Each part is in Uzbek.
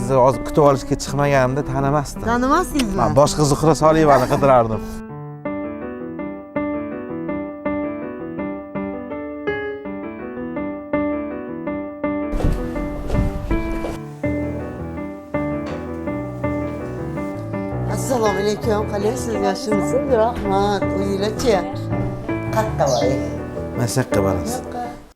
Sizni hozir kutib olishga chiqmaganimda tanimasdim. Tanimasdingizmi? Man boshqa Zuhra Soliyevani qidirardim. Assalomu alaykum, qalaysiz, yaxshimisiz? Rahmat. O'zinglarchi? Qatta voy. Mana shu yoqqa borasiz.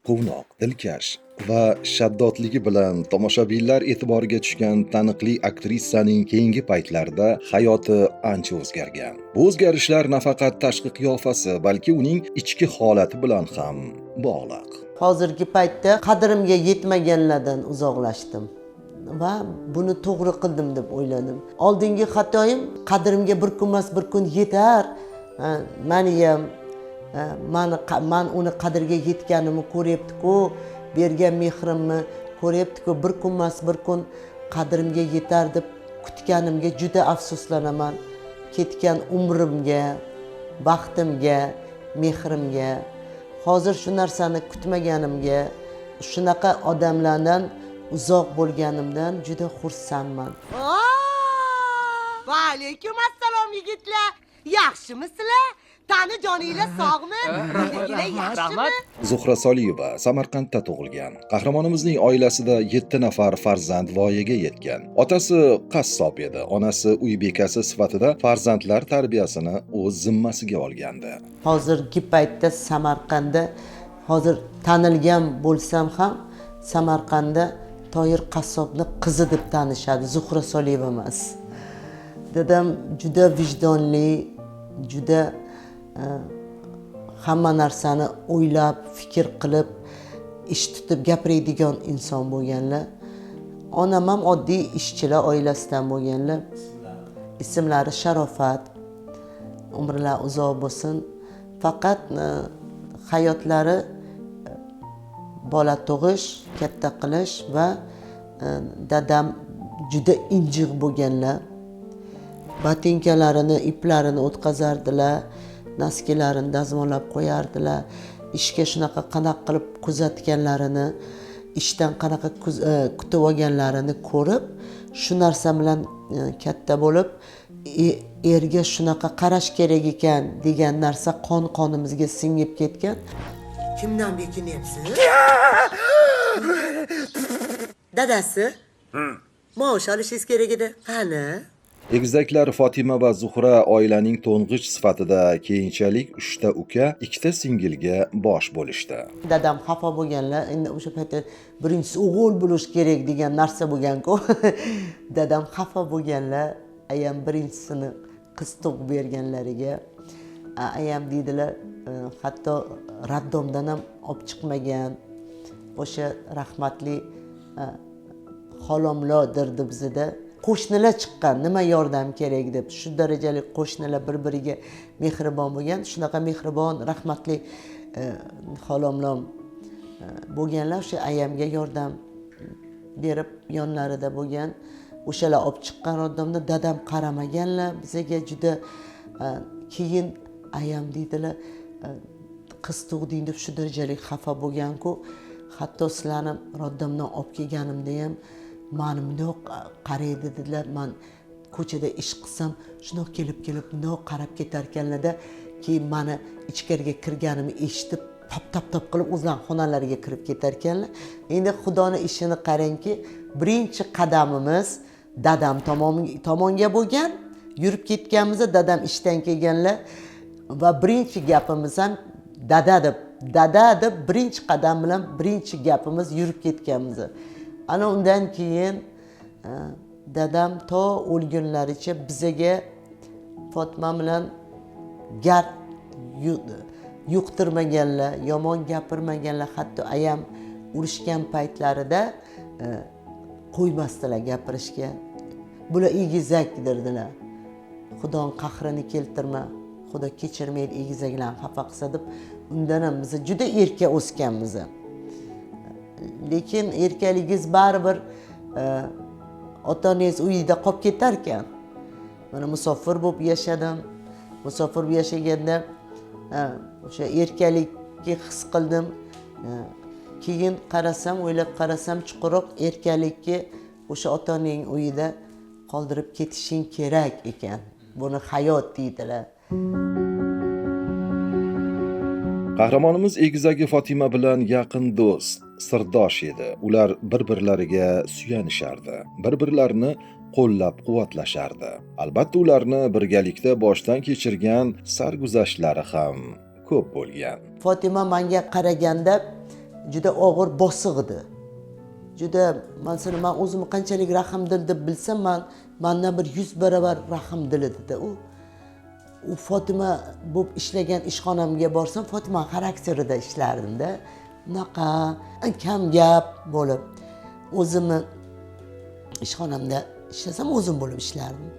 Quvnoq, dilkash va shaddodligi bilan tomoshabinlar e'tiboriga tushgan taniqli aktrisaning keyingi paytlarda hayoti ancha o'zgargan. Bu o'zgarishlar nafaqat tashqi qiyofasi, balki uning ichki holati bilan ham bog'liq. Hozirgi paytda qadrimga yetmaganlardan uzoqlashdim va buni to'g'ri qildim deb o'yladim. Oldingi xatoyim, qadrimga bir kun emas, bir kun yetar. Ha, mani ham, ha, mani man uni qadriga yetganimni ko'ryapti-ku, bergan mehrimni ko'ryapti-ku, bir kun emas, bir kun qadrimga yetar deb kutganimga juda afsuslanaman. Ketgan umrimga, baxtimga, mehrimga. Hozir shu narsani kutmaganimga, shunaqa odamlardan uzoq bo'lganimdan juda xursandman. Va alaykum assalom yigitlar. Yaxshimisizlar? Tani joninglar sog'mi? Uydagilar yaxshimi? Zuhra Soliyeva Samarqandda tug'ilgan. Qahramonimizning oilasida 7 nafar farzand voyaga yetgan. Otasi qassob edi, onasi uy bekasi sifatida farzandlar tarbiyasini o'z zimmasiga olgandi. Hozirgi paytda Samarqandda, hozir tanilgan bo'lsam ham, Samarqandda Toyir qassobni qizi deb tanishadi, Zuhra Soliyeva emas. Dadam juda vijdonli, juda hamma narsani o'ylab, fikr qilib, ish tutib gapiradigan inson bo'lganlar. Onam ham oddiy ishchilar oilasidan bo'lganlar. Ismlari Sharofat. Umrlari uzoq bo'lsin. Faqat hayotlari bola tug'ish, katta qilish va dadam juda injiq bo'lganlar. Botinkalarini, iplarini o'tkazardilar, naskilarini dazmollab qo'yardilar. Ishga shunaqa qanaqa qilib kuzatganlarini, ishdan qanaqa kutib olganlarini ko'rib, shu narsa bilan katta bo'lib, erga shunaqa qarash kerak ekan degan narsa qon qonimizga singib ketgan. Kimdan bekinyapsiz? Dadasi? Maosh olishingiz kerak edi. Qani? Egizaklar Fotima va Zuhra oilaning to'ng'ich sifatida keyinchalik 3 ta uka, 2 ta singilga bosh bo'lishdi. Dadam xafa bo'lganlar, endi o'sha paytda birinchisi o'g'il bo'lish kerak degan narsa bo'lgan-ku. Dadam xafa bo'lganlar, ayam birinchisini qiz tug'ib berganlariga. Ayam deydilar, hatto raddomdan ham olib chiqmagan. O'sha rahmatli xolomlodirdi bizada. Qo'shnilar chiqqan, nima yordam kerak deb. Shu darajali qo'shnilar bir-biriga mehribon bo'lgan. Shunaqa mehribon, rahmatli xolomlom bo'lganlar, o'sha ayamga yordam berib yonlarida bo'lgan. O'shalar olib chiqqan roddomda dadam qaramaganlar bizaga juda. Keyin ayam deydilar, qiz tug'ding deb shu darajali xafa bo'lgan-ku. Hatto sizlarni roddomdan olib kelganimda ham mani bundoq qaraydi dedilar. Man ko'chada ish qilsam shundoq kelib kelib bundoq qarab ketar ekanlarda, keyin mani ichkariga kirganimni eshitib tap tap tap qilib o'zlari xonalariga kirib ketar ekanlar. Endi Xudoni ishini qarangki, birinchi qadamimiz dadam tomonga bo'lgan. Yurib ketganimizda dadam ishdan kelganlar va birinchi gapimiz ham dada deb, dada deb birinchi qadam bilan birinchi gapimiz yurib ketganmiz. Ana undan keyin dadam to o'lgunlaricha bizaga Fotima bilan gar yuqtirmaganlar, yomon gapirmaganlar. Hatto ayam urushgan paytlarida qo'ymasdilar gapirishga. Bular egizak derdilar. Xudoning qahrini keltirma, Xudo kechirmaydi egizaklarni xafa qilsa deb. Undan ham biz juda erka o'sganmiz. Lekin erkaligingiz baribir ota-onangiz uyida qolib ketar ekan. Mana musofir bo'lib yashadim. Musofir bo'lib yashaganda, o'sha erkalikni his qildim. Keyin qarasam, o'ylab qarasam, chuqurroq erkalikni o'sha ota onang uyida qoldirib ketishing kerak ekan. Buni hayot deydilar. Qahramonimiz egizagi Fotima bilan yaqin do'st, sirdosh edi. Ular bir-birlariga suyanishardi, bir-birlarini qo'llab-quvvatlashardi. Albatta, ularni birgalikda boshdan kechirgan sarguzashtlari ham ko'p bo'lgan. Fotima menga qaraganda juda og'ir bosiq edi. Juda, masalan, men o'zimni qanchalik rahmdil deb bilsam, mandan bir 100 barobar rahmdil edi-da u. U Fotima bo'lib ishlagan ishxonamga borsam, Fotima xarakterida ishlardim-da. Unaqa kam gap bo'lib, o'zimni ishxonamda ishlasam o'zim bo'lib ishlardim.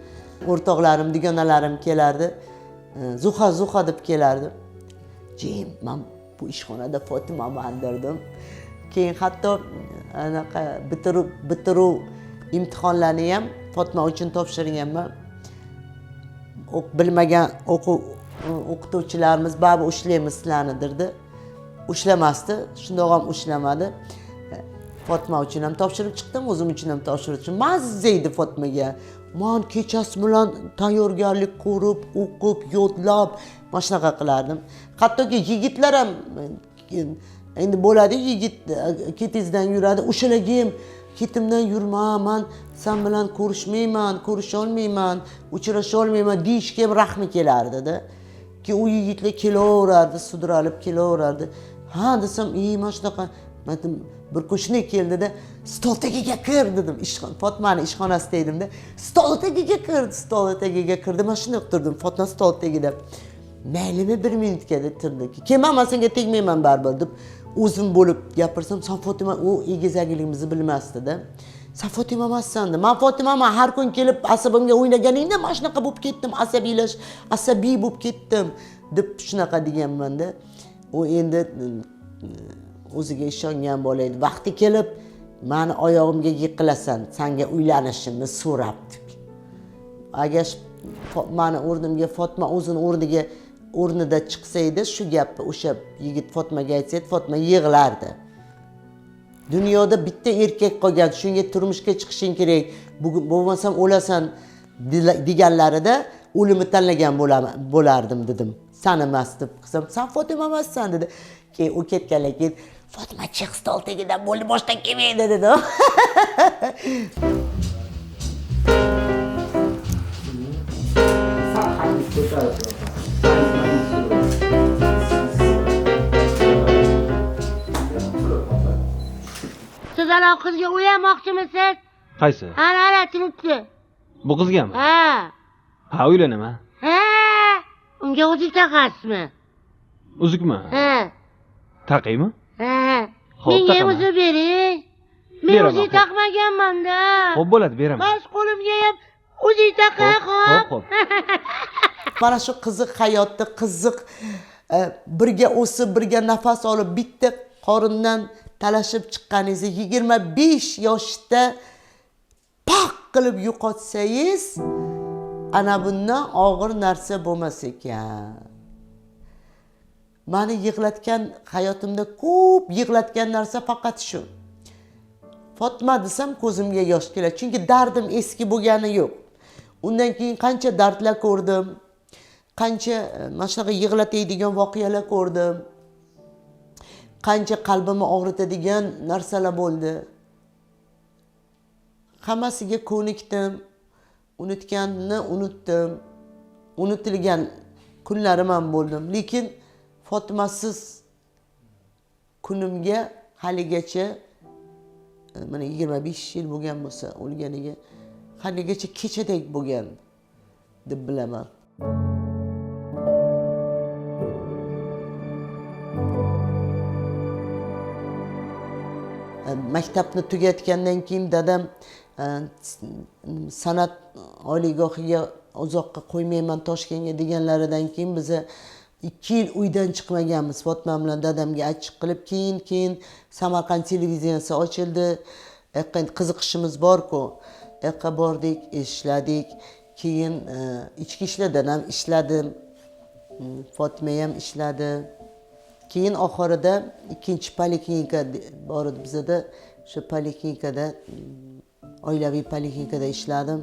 O'rtoqlarim, dugonalarim kelardi. Zuha, Zuha deb kelardi. Jim, men bu ishxonada Fotimaman derdim. Keyin hatto anaqa bitiruv imtihonlarini ham Fotima uchun topshirganman. Bilmagan o'qituvchilarimiz baribir ushlaymiz sizlarni derdi. Ushlamasdi, shundoq ham ushlamadi. Fotima uchun ham topshirib chiqdim, o'zim uchun ham topshirib chiqdim. Mazza edi Fotimaga. Men kechasi bilan tayyorgarlik ko'rib, o'qib, yodlab, mana shunaqa qilardim. Hattoki yigitlar ham endi bo'ladi, yigit ketingizdan yuradi, o'shalarga ham ketimdan yurma, man sen bilan ko'rishmayman, ko'risha olmayman, uchrasha olmayman deyishga ham rahmi kelardi-da. Keyin u yigitlar kelaverardi, sudralib kelaverardi. Ha desam, mana shunaqa, bir kun shunday keldida, stol tagiga kir dedim. Fotmani ishxonasida edimda. Stol tagiga kir, stol tagiga kirdi. Men shunday turdim, Fotma stol tagida. Maylimi bir minutga deb turdi. Kelma, men senga tegmayman baribir deb o'zim bo'lib gapirsam, sen Fotima, u egizakligimizni bilmasdi-da. Sen Fotima emassan dedi. Men Fotimaman, har kun kelib asabimga o'ynaganingda mana shunaqa bo'lib ketdim, asabiy bo'lib ketdim deb shunaqa deganman-da. U endi o'ziga ishongan bola edi. Vaqti kelib meni oyog'imga yiqilasan, senga uylanishimni so'rab deb. Agar meni o'rnimga Fotima o'zini o'rnida chiqsa edi, shu gapni o'sha yigit Fotmaga aytsa edi, Fotma yig'lardi. Dunyoda bitta erkak qolgan, shunga turmushga chiqishing kerak, bugun bo'lmasam o'lasan deganlarida o'limni tanlagan bo'lardim dedim. San emas deb qilsam, sen Fotima emassan dedi. Keyin u ketgandan keyin Fotima chiq stol tagidan, bo'ldi, boshqa kelmaydi dedim. Siz ana qizga uylanmoqchimisiz? Qaysi? Ana, ana turibdi. Bu qizgami? Ha. Ha, uylanaman. Ha. Unga o'zi taqasizmi? Uzukmi? Ha. Taqaymi? Ha. Xo'p, Menga taqaman. o'zi bering. Men Beraman, o'zi xo'p. taqmaganman-da. Xo'p, bo'ladi, beraman. Bosh qo'limga ham o'zi taqay, Xo'p, xo'p. xo'p. Mana shu qiziq hayotda qiziq birga o'sib, birga nafas olib, bitta qorindan talashib chiqqaningizni 25 yoshda paq qilib yo'qotsangiz, ana bundan og'ir narsa bo'lmas ekan. Meni yig'latgan, hayotimda ko'p yig'latgan narsa faqat shu. Fotima desam ko'zimga yosh keladi, chunki dardim eski bo'lgani yo'q. Undan keyin qancha dardlar ko'rdim, qancha mana shunaqa yig'latadigan voqealar ko'rdim, qancha qalbimni og'ritadigan narsalar bo'ldi. Hammasiga ko'nikdim, unutganni unutdim, unutilgan kunlarim ham bo'ldim. Lekin Fotimasiz kunimga haligacha, mana 25 yil bo'lgan bo'lsa o'lganiga, haligacha kechadek bo'lgan deb bilaman. Maktabni tugatgandan keyin dadam san'at oliygohiga uzoqqa qo'ymayman Toshkentga deganlaridan keyin biza 2 yil uydan chiqmaganmiz. Fotima bilan dadamga achchiq qilib, keyin Samarqand televiziyasi ochildi. Qiziqishimiz bor-ku. Yoqqa bordik, ishladik. Keyin ichki ishlardan ham ishladim. Fotima ham ishladi. Keyin oxirida ikkinchi poliklinika bor edi bizada. O'sha poliklinikada Oilaviy poliklinikada ishladim.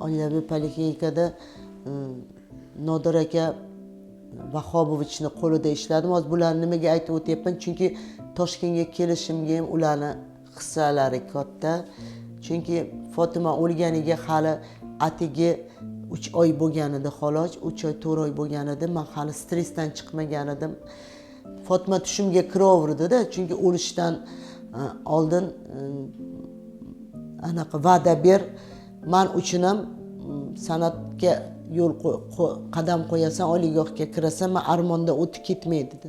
Oilaviy poliklinikada Nodir aka Vahobovichni qo'lida ishladim. Hozir bularni nimaga aytib o'tyapman? Chunki Toshkentga kelishimga ham ularni hissalari katta. Chunki Fotima o'lganiga hali atigi 3 oy bo'lgan edi xolos, 3 oy 4 oy bo'lgan edi. Men hali stressdan chiqmagan edim. Fotima tushimga kiraverdi-da, chunki o'lishdan oldin anaqa va'da ber, men uchun ham san'atga yo'l qadam qo'yasan, oliygohga kirasan, men armonda o'tib ketmay dedi.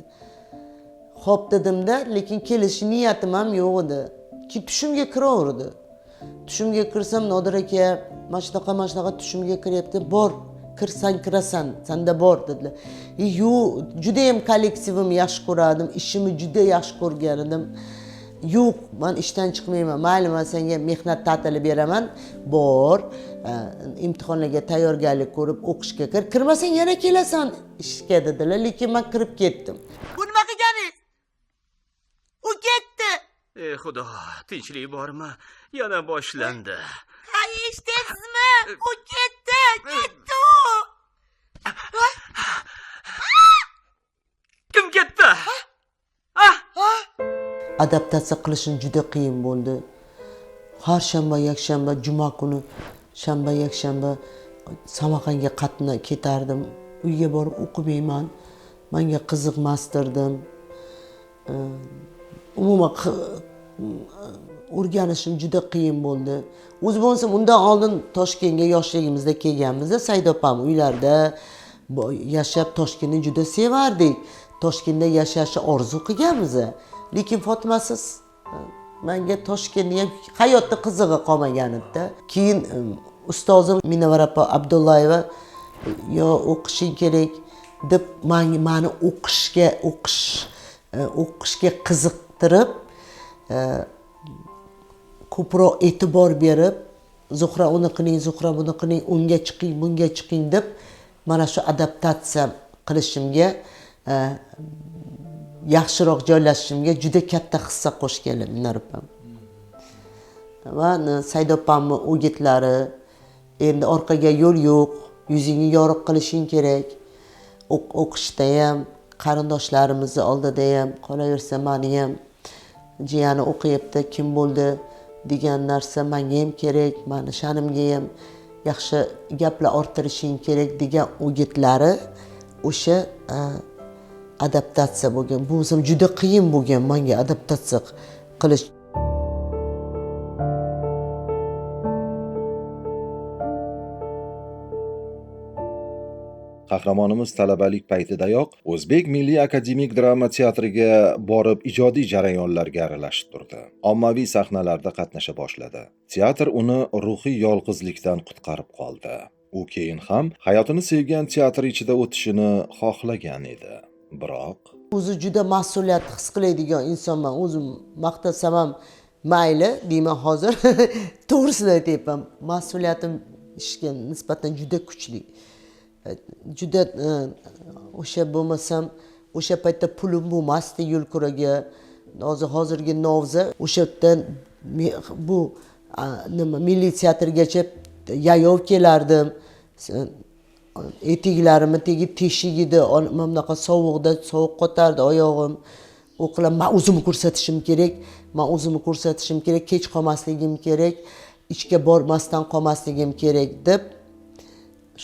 Xo'p dedimda, lekin kelish niyatim ham yo'q edi. Ki tushimga kiraverdi. Tushimga kirsam Nodir aka mana shunaqa mana shunaqa tushimga kiryapti, bor, kirsan kirasan, senda bor dedilar. Yo'q, juda ham kollektivimni yaxshi ko'rardim, ishimni juda yaxshi ko'rgan edim. Yo'q, men ishdan chiqmayman, mayli men senga mehnat ta'tili beraman, bor, imtihonlarga tayyorgarlik ko'rib o'qishga kir, kirmasang yana kelasan ishga dedilar, lekin men kirib ketdim. Bu nima qilganingiz? U ketdi. Ey Xudo, tinchlik bormi? Yana boshlandi. Ha, eshityapsizmi? U ketdi, ketdi u. Kim ketdi? Adaptatsiya qilishim juda qiyin bo'ldi. Har shanba, yakshanba, juma kuni, shanba, yakshanba Samarqandga qatna ketardim. Uyga borib o'qimayman. Menga qiziqmasdirdim. Umuman o'rganishim juda qiyin bo'ldi. O'zi bo'lmasa undan oldin Toshkentga yoshligimizda kelganmizda, Said opam uylarida yashab Toshkentni juda sevardik. Toshkentda yashashni orzu qilganmiz. Lekin Fotimasiz menga Toshkentni ham hayotda qizig'i qolmagan edi. Keyin ustozim Minavara opa Abdullayeva yo o'qishing kerak deb meni o'qishga qiziqtirib, ko'proq e'tibor berib, Zuhra uni qiling, Zuhra buni qiling, unga chiqing, bunga chiqing deb mana shu adaptatsiya qilishimga, yaxshiroq joylashishimga juda katta hissa qo'shganlar Minora opam. Va Said opamning o'gitlari, endi orqaga yo'l yo'q, yuzingni yorug' qilishing kerak. O'qishda ham, qarindoshlarimizni oldida ham, qolaversa meni ham jiyani o'qiyapti, kim bo'ldi degan narsa menga ham kerak, meni sha'nimga ham yaxshi gaplar orttirishing kerak degan o'gitlari o'sha adaptatsiya bo'lgan. Bu o'zim juda qiyin bo'lgan menga adaptatsiya qilish. Qahramonimiz talabalik paytidayoq O'zbek Milliy akademik drama teatriga borib ijodiy jarayonlarga aralashib turdi. Ommaviy sahnalarda qatnasha boshladi. Teatr uni ruhiy yolg'izlikdan qutqarib qoldi. U keyin ham hayotini sevgan teatr ichida o'tishini xohlagan edi. Biroq o'zi juda mas'uliyat his qiladigan insonman. O'zim maqtasam ham mayli deyman hozir. To'g'risini aytyapman. Mas'uliyatim ishga nisbatan juda kuchli. Juda o'sha bo'lmasam o'sha paytda pulim bo'lmasdi yo'l kiraga. Hozirgi novza o'sha yerdan bu nima milliy teatrgacha yayov kelardim. Etiklarimni tegi teshik edi, mana bunaqa sovuqda sovuq qotardi oyog'im. O'qilam, men o'zimni ko'rsatishim kerak, men o'zimni ko'rsatishim kerak, kech qolmasligim kerak, ishga bormasdan qolmasligim kerak deb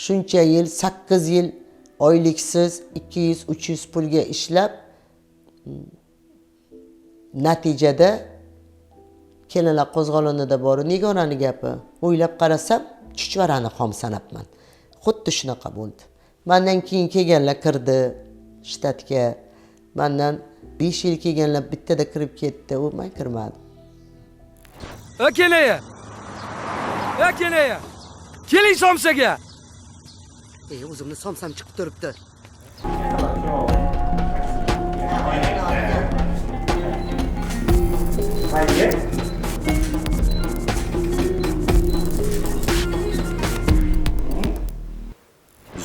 shuncha yil, 8 yil oyliksiz 200-300 pulga ishlab, natijada kelinlar qo'zg'olonida bor. Nigorani gapi. O'ylab qarasam, chuchvarani xom sanabman. Xuddi shunaqa bo'ldi. Mendan keyin kelganlar kirdi shtatga. Mendan 5 yil kelganlar bittada kirib ketdi, u men kirmadim. Kelaya. Kelaya. Keling somsaga. O'zimni somsam chiqib turibdi.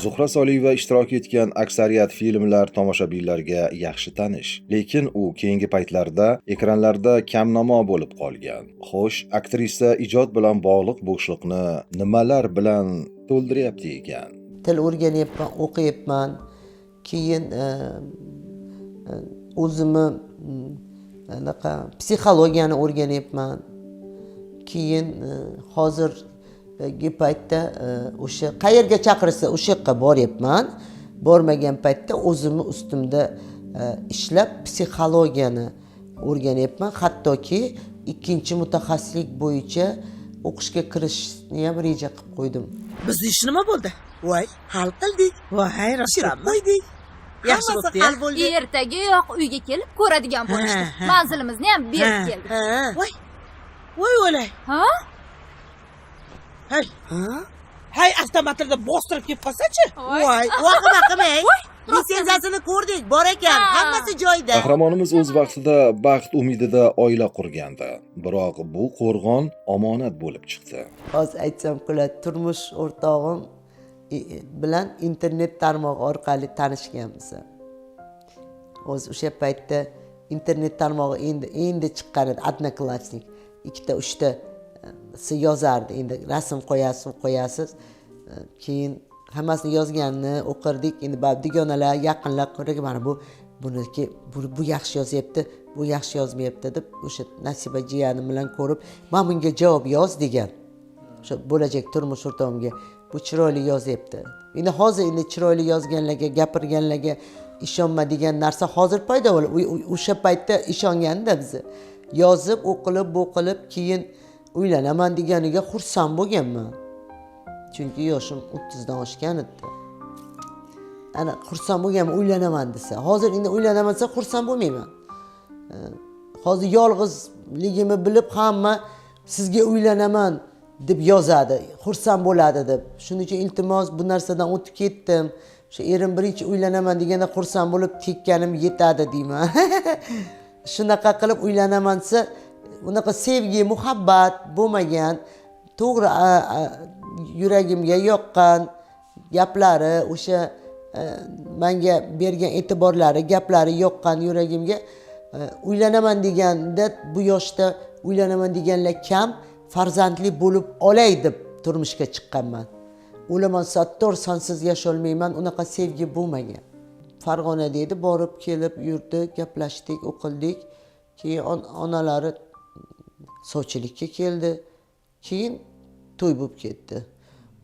Zuhra Soliyeva ishtirok etgan aksariyat filmlar tomoshabinlarga yaxshi tanish, lekin u keyingi paytlarda ekranlarda kamnamo bo'lib qolgan. Xo'sh, aktrisa ijod bilan bog'liq bo'shliqni nimalar bilan to'ldiryapti ekan? Til o'rganyapman, o'qiyapman. Keyin o'zimni anaqa psixologiyani o'rganyapman. Keyin hozirgi paytda o'sha qayerga chaqirsa o'sha yoqqa boryapman. Bormagan paytda o'zimni ustimda ishlab psixologiyani o'rganyapman. Hattoki ikkinchi mutaxassislik bo'yicha o'qishga kirishni ham reja qilib qo'ydim. Bizni ish nima bo'ldi? Voy, hal qildik. Voy, Pishirib rostdanmi? qo'ydik. Yaxshi Hammasi bo'pti, hal bo'ldi. Ertagayoq uyga kelib ko'radigan bo'lishdi. Ha, ha. Manzilimizni ham berib keldik. Ha. Voy. Voy o'lay. Ha? Hey. Hay, avtomatlarda bostirib kelib qolsa-chi? Voy, vahima qilmang. Litsenziyasini ko'rdik, bor ekan, Ha. hammasi joyida. Qahramonimiz o'z vaqtida baxt umidida oila qurgandi, biroq bu qo'rg'on omonat bo'lib chiqdi. Hozir aytsam kuladi. Turmush o'rtog'im bilan internet tarmog'i orqali tanishganmiz. O'zi o'sha paytda internet tarmog'i endi endi chiqqan edi, Odnoklassnik. Ikkita, uchta yozardi. Endi rasm qo'yasiz, qo'yasiz. Keyin hammasini yozganini o'qirdik. Endi baribir dugonalar, yaqinlar ko'rdik, mana bu buniki, bu yaxshi yozyapti, bu yaxshi yozmayapti deb o'sha Nasiba jiyanim bilan ko'rib, "Men bunga javob yoz" degan. O'sha bo'lajak turmush o'rtog'imga bu chiroyli yozyapti. Endi hozir endi chiroyli yozganlarga, gapirganlarga ishonma degan narsa hozir paydo bo'ldi. O'sha paytda ishonganda bizni. Yozib, o'qilib, bo'qilib, keyin uylanaman deganiga xursand bo'lganman. Chunki yoshim 30 dan oshgan edi. Ana xursand bo'lganman uylanaman desa. Hozir endi uylanaman desa xursand bo'lmayman. Hozir yolg'izligimni bilib hamma sizga uylanaman deb yozadi, xursand bo'ladi deb. Shuning uchun iltimos, bu narsadan o'tib ketdim. Shu erim birinchi uylanaman deganda xursand bo'lib tekkanim yetadi deyman. Shunaqa qilib uylanaman desa, unaqa sevgi, muhabbat bo'lmagan, to'g'ri, yuragimga yoqqan gaplari, o'sha menga bergan e'tiborlari, gaplari yoqqan yuragimga. Uylanaman deganda bu yoshda uylanaman deganlar kam, farzandli bo'lib olay deb turmushga chiqqanman. O'laman Sattor, sensiz yasholmayman, unaqa sevgi bo'lmagan. Farg'onada edi, borib kelib yurdi, gaplashdik, o'qildik. Keyin onalari sovchilikka keldi. Keyin to'y bo'lib ketdi.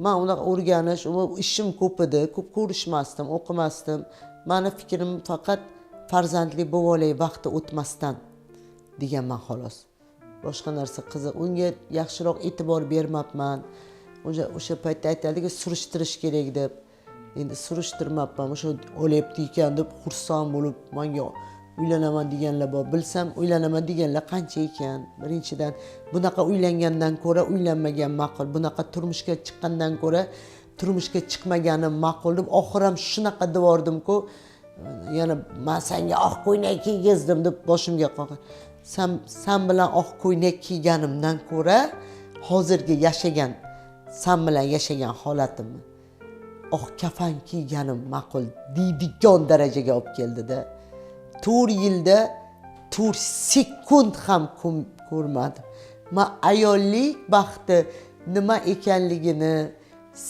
Men unaqa o'rganish, u ishim ko'p edi, ko'p ko'rishmasdim, o'qimasdim. Meni fikrim faqat farzandli bo'lib olay vaqti o'tmasdan deganman xolos. Boshqa narsa qiziq. Unga yaxshiroq e'tibor bermabman. O'sha paytda aytadiki, surishtirish kerak deb. Endi surishtirmabman, o'sha olyapti ekan deb xursand bo'lib menga uylanaman deganlar bor. Bilsam uylanaman deganlar qancha ekan. Birinchidan bunaqa uylangandan ko'ra uylanmagan ma'qul, bunaqa turmushga chiqqandan ko'ra turmushga chiqmaganim ma'qul deb oxir ham shunaqa devordimku, yana men senga oq ko'ylak kiygizdim deb boshimga qoqdi. San bilan oq ko'ylak kiyganimdan ko'ra hozirgi yashagan, san bilan yashagan holatimni oq kafan kiyganim ma'qul deydigan darajaga olib keldida. 4 yilda 4 sekund ham ko'rmadim. Men ayollik baxti nima ekanligini,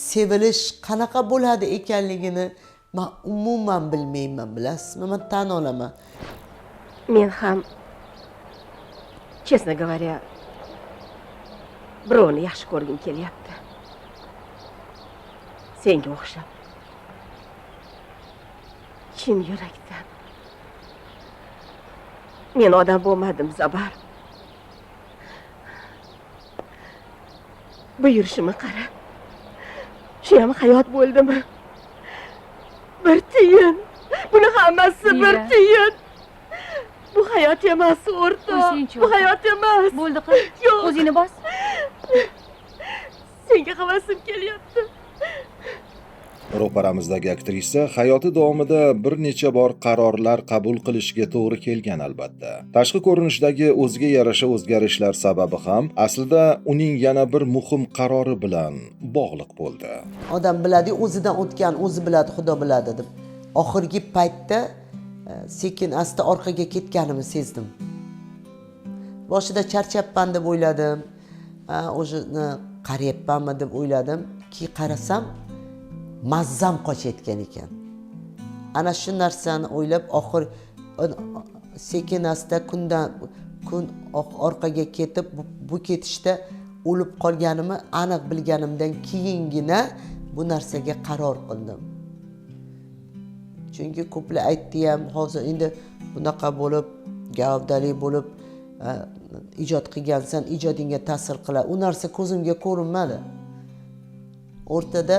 sevilish qanaqa bo'ladi ekanligini men umuman bilmayman, bilasizmi? Men tan olaman. Men ham, честно говоря, birovni yaxshi ko'rgim kelyapti. Senga o'xshab. Chin yurakdan. Men odam bo'lmadim, Zabar. Bu yurishimni qara. Shu ham hayot bo'ldimi? Bir tiyin. Buni hammasi bir tiyin. Bu hayot emas, o'rtoq. Bu hayot emas. Bo'ldi qiz. Yo'q. O'zingni bos. Senga havasim kelyapti. Ro'paramizdagi aktrisa hayoti davomida bir necha bor qarorlar qabul qilishiga to'g'ri kelgan albatta. Tashqi ko'rinishdagi o'ziga yarasha o'zgarishlar sababi ham aslida uning yana bir muhim qarori bilan bog'liq bo'ldi. Odam biladi, o'zidan o'tgan, o'zi biladi, Xudo biladi deb. Oxirgi paytda sekin asta orqaga ketganimni sezdim. Boshida charchabman deb o'yladim. O'zi qarayapmanmi deb o'yladim. Keyin qarasam mazzam qochayotgan ekan. Ana shu narsani o'ylab oxir sekin asta kundan kun orqaga ketib, bu ketishda o'lib qolganimni aniq bilganimdan keyingina bu narsaga qaror qildim. Chunki ko'plar aytdi ham, hozir endi bunaqa bo'lib, gavdali bo'lib ijod qilgansan, ijodingga ta'sir qiladi. U narsa ko'zimga ko'rinmadi. O'rtada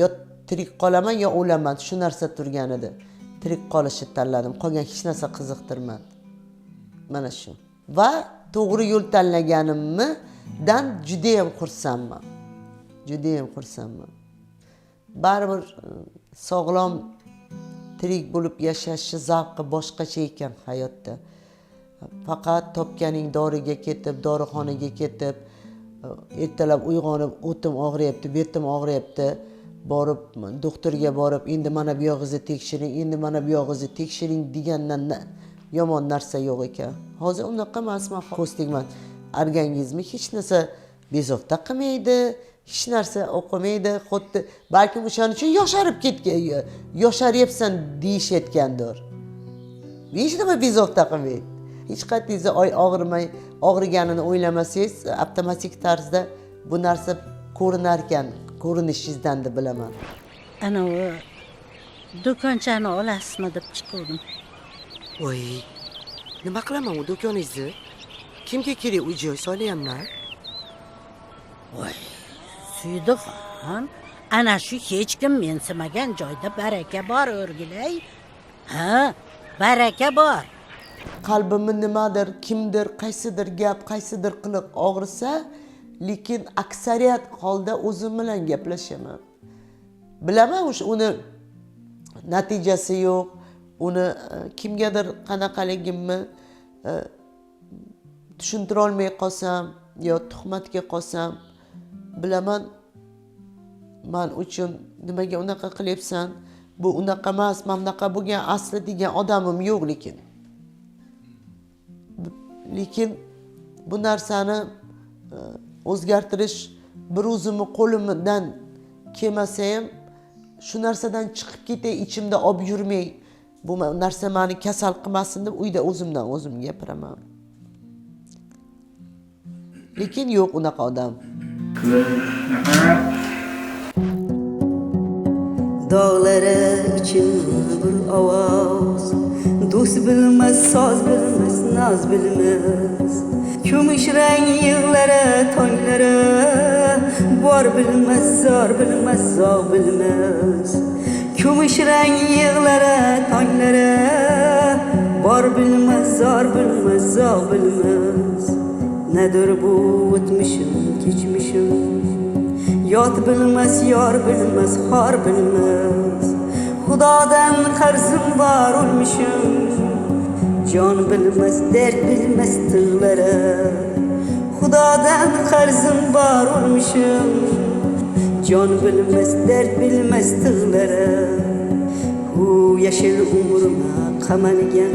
yo tirik qolaman yo o'laman, shu narsa turgan edi. Tirik qolishni tanladim. Qolgan hech narsa qiziqtirmadi. Mana shu. Va to'g'ri yo'l tanlaganimdan juda ham xursandman. Juda ham xursandman. Baribir sog'lom tirik bo'lib yashashni zavqi boshqacha ekan hayotda. Faqat topganing doriga ketib, dorixonaga ketib, ertalab uyg'onib, o'tim og'riyapti, betim og'riyapti, borib doktorga borib, endi mana bu yog'ingizni tekshiring, endi mana bu yog'ingizni tekshiring degandan yomon narsa yo'q ekan. Hozir unaqa emasman, ko'z tegmadi. Organizmi hech narsa bezovta qilmaydi, hech narsa o'qimaydi, xuddi balkim o'shaning uchun yosharib ketgan, yosharyapsan deyishayotgandir. Hech nima bezovta qilmaydi. Hech qayerda og'rimay, og'riganini o'ylamasangiz, avtomatik tarzda bu narsa ko'rinar ekan, ko'rinishingizdan deb bilaman. Ana u do'konchani olasizmi deb chiquvdim. Voy, nima qilaman u do'koningizni? Kimga kerak uy joy solyapman? Voy, Suyduxon, ana shu hech kim mensimagan joyda baraka bor, o'rgilay. Ha, baraka bor. Qalbimni nimadir, kimdir, qaysidir gap, qaysidir qiliq og'risa, lekin aksariyat holda o'zim bilan gaplashaman. Bilaman o'sha uni natijasi yo'q, uni kimgadir qanaqaligimni tushuntira olmay qolsam yo tuhmatga qolsam, bilaman man uchun nimaga unaqa qilyapsan, bu unaqa emas, mana bunaqa bo'lgan asli degan odamim yo'q lekin. Lekin bu narsani o'zgartirish bir o'zimni qo'limdan kelmasa ham, shu narsadan chiqib ketay, ichimda olib yurmay, bu narsa meni kasal qilmasin deb uyda o'zimdan o'zim gapiraman. Lekin yo'q unaqa odam. Dog'lari için bir ovoz, do'st bilmez, soz bilmez, noz bilmez. Kumush rang yig'lari tonglari, bor bilmez, zor bilmez, zog' bilmez. Kumush rang yig'lari tonglari, bor bilmez, zor bilmez, zog' bilmez. Nedir bu o'tmishim, kechmishim, yot bilmez, yor bilmez, xor bilmez. Xudodan qarzim bor o'lmishim, jon bilmez, dard bilmez tig'lari. Xudodan qarzim bor o'lmishim, jon bilmez, dard bilmez tig'lari. Hu yashil umrima qamalgan,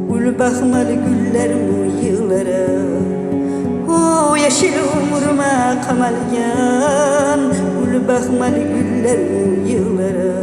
gul baxmal gullarim yig'lari. Hu yashil umrima qamalgan, gul baxmal gullarim yig'lari.